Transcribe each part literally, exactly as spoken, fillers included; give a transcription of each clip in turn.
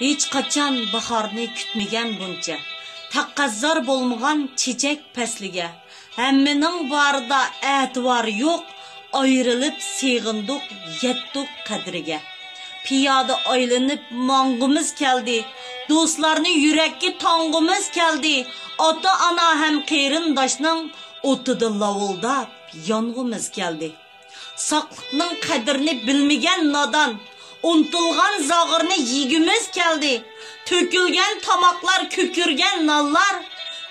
ھېچقاچان باھارنى كۈتمىگەن بۇنچە، تەقەززار بولمىغان چېچەك پەسلىگە. ھەممىنىڭ بارىدا ئەتىۋار يوق، ئايرىلىپ سېغىندۇق، يەتتۇق قەدرىگە. پىيادە ئايلىنىپ ماڭغۇمىز كەلدى، دوستلارنى يۈرەككە تاڭغۇمىز كەلدى. ئاتا-ئانا ھەم قېرىنداشنىڭ ئوتىدا لاۋۇلداپ يانغۇمىز كەلدى. ساقلىقنىڭ قەدرىنى بىلمىگەن نادان، ئۇنتۇلغان زاغرىنى يېگۈمىز كەلدى. تۆكۈلگەن تاماقلار، كۆكۈرگەن نانلار،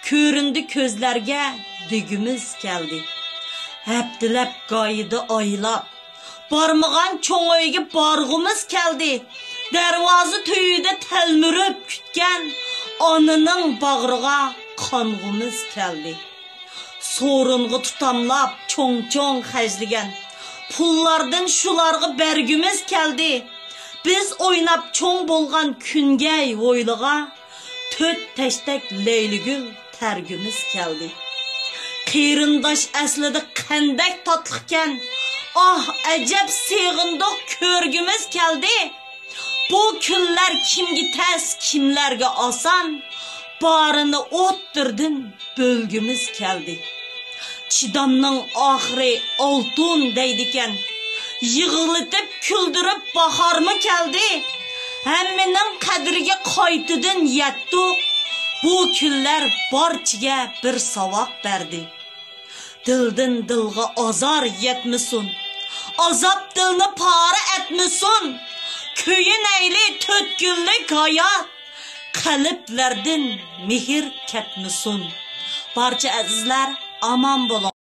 كۆرۈندى كۆزلەرگە، دېگۈمىز كەلدى. ھەپتىلەپ گاھىدا ئايلاپ، بارمىغان چوڭ ئۆيگە بارغۇمىز كەلدى. دەرۋازا تۈۋىدە تەلمۈرۈپ كۈتكەن ئانىنىڭ باغرىغا قانغۇمىز كەلدى. سورۇنغا تۇتاملاپ چوڭ-چوڭ خەجلىگەن پۇللاردىن شۇلارغا بەرگۈمىز كەلدى. بىز ئويناپ چوڭ بولغان كۈنگەي ھويلىغا تۆت تەشتەك لەيلىگۈل تەرگۈمىز كەلدى. قېرىنداش ئەسلىدە قەندەك تاتلىقكەن، ئاھ، ئەجەب سېغىندۇق، كۆرگۈمىز كەلدى. بۇ كۈنلەر كىمگە تەس، كىملەرگە ئاسان، بارىنى ئوتتۇرىدىن بۆلگۈمىز كەلدى. چىدامنىڭ ئاخىرى ئالتۇن دەيدىكەن، يىغلىتىپ، كۈلدۈرۈپ باھارمۇ كەلدى. ھەممىنىڭ قەدرىگە قايتىدىن يەتتۇق، بۇ كۈنلەر بارچىگە بىر ساۋاق بەردى. دىلدىن دىلغا ئازار يەتمىسۇن، ئازاب دىلنى پارە ئەتمىسۇن. كۆيۈنەيلى تۆت كۈنلۈك ھايات، قەلبلەردىن مېھىر كەتمىسۇن. بارچە ئەزىزلەر ئامان بولۇڭ.